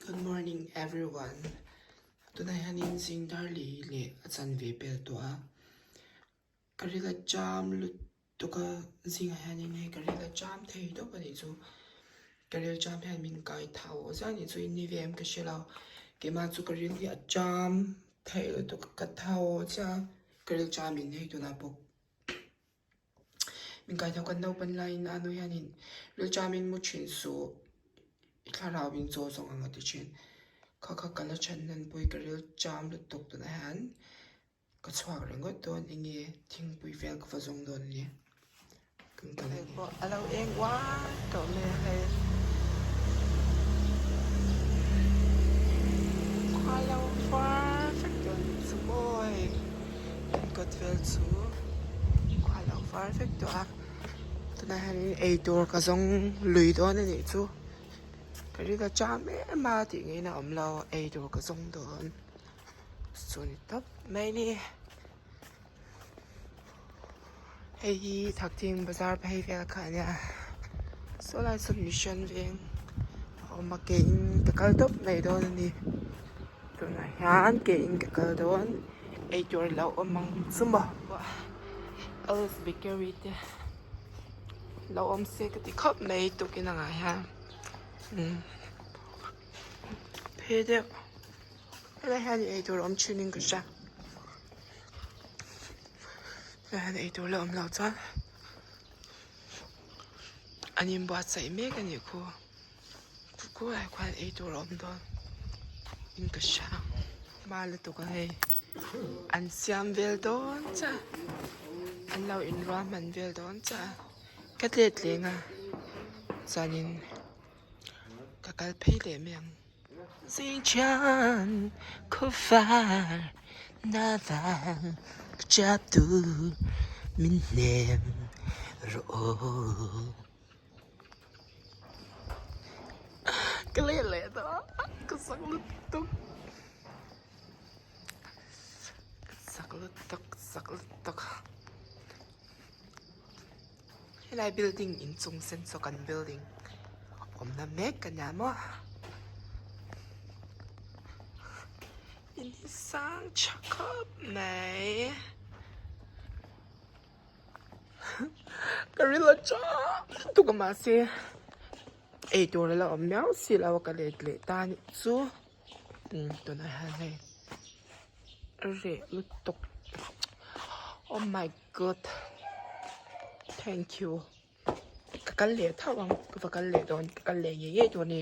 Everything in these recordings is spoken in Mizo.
Good morning everyone. Tunah hianin zing dar lei leh a chanve pel tawh a. Ka ril a cham lutuk a, zingah hianin hei ka ril a cham thei tawp a nih chu. Ka ril cham hian min kai thau zan nih chu in ni ve em ka hre lo. Keimah chu ka ril hi a cham thei lutuk a, ka thau chiah a, ka ril chamin hei tunah pawh Min kaitho kan naupan laiin a nu hianin rilṭamin mu ṭhin suh i thlarau in chaw zawng ang a ti ṭhin. Kha kha ka la chhan nan pawh hi ka rilṭam lutuk tunah hian ka chhuak ringawt dawn enge thingpui vel ka va zawng dawn a ni. Kan kal a ni. A lo eng uar tawh mai a hei. Khua lo var vek tawh a ni chu maw hei. Kan kawt vel chu khua lo var vek tawh a tunah hianin eitur ka zawng lui dawn a nih chu ka ring a cham em a tih ngeiin a awm lo eitur ka zawng dawn chu ni tawp mai ni hei hi thakthing bazar phei vel kha a nia saw lai sawn mission veng a awm a ke in ka kal tawp mai dawn a ni. Tunah hian ke in ka kal dawn eitur lo awm ang chu maw Alice bakery te lo awm se ka ti khawp mai tukin angah hian umm phei deuh helai hian eitur awm thin in ka hria helai hian eitur la awm lo chuan an inbuatsaih mek a nih khu. Khuai khuan ei tur a awm dawn in ka hria hma lutuk a hei an siam vel dawn chiah an lo inruahman vel dawn chiah a ka tlet leng a chuanin ka kal phei leh mai ang zingthian khawvar na vang chap tur min hnem rawh aw. Ka leh leh tawh a ka sak lutuk ka sak lutuk sak lutuk helai building inchung sen saw kan building awmna mek a nia maw in hi sang tha khawp mai. Ka ril a chak lutuk a mahse ei tur a la awm miau si lo a ka let leh ta a nih chu umm tunah hian hei a reh lutuk oh my god thank you ka kal leh tho ang ka va kal leh dawn ka kal leh ngei ngei tur a ni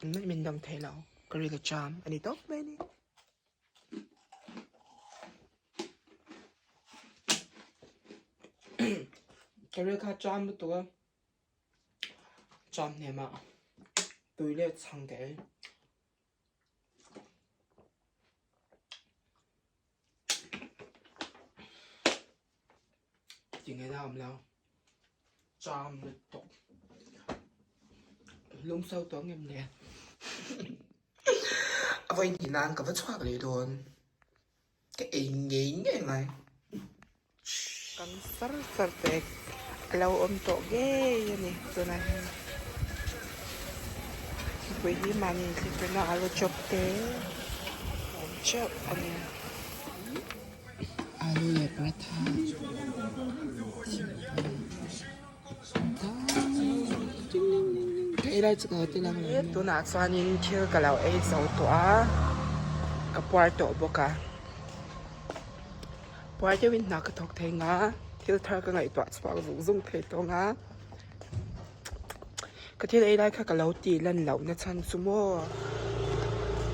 engmah min dang thei lo ka ril a cham a ni tawp mai a ni. Ka ril kha cham lutuk a, cham hnem ah tui leh chhang ka ei. Tinge la awm lo, cham lutuk. Lung so tawh ngem le. A vawi hnih nan ka va chhuak leh dawn. Ka ei ngei ngei mai. Kan sar sar te a lo awm tawh ngei a ni tunah hian mipui hi mahni inthlipna alu chop te a awm teuh a ni. Alu leh paratha ka ei lai chu ka lo ti lang lo tunah chuanin thil ka lo ei zo tawh a ka puar tawh bawk a puar deuhin hna ka thawk thei nga thil thar ka ngaihtuah chhuak zung zung thei tawh ang a Ka thil ei lai kha ka lo tih lan loh na chhan chu maw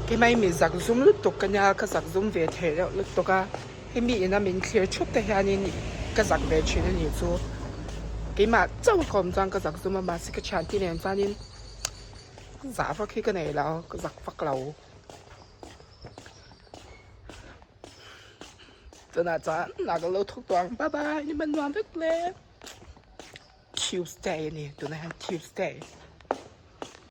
keimah mi zak zum lutuk ka nia ka zak zum ve thei reuh lutuk a hemi ina min thlir thup te hianin ka zak ve thin a nih chu keimah chauh ka awm chuan ka zak zum a mahse ka thian te nen chuanin zah vak hi ka nei lo ka zak vak lo tunah chuan lah ka lo thawk tawh ang bye bye ni man nuam vek le. Tuesday a ni tunah hian Tuesday.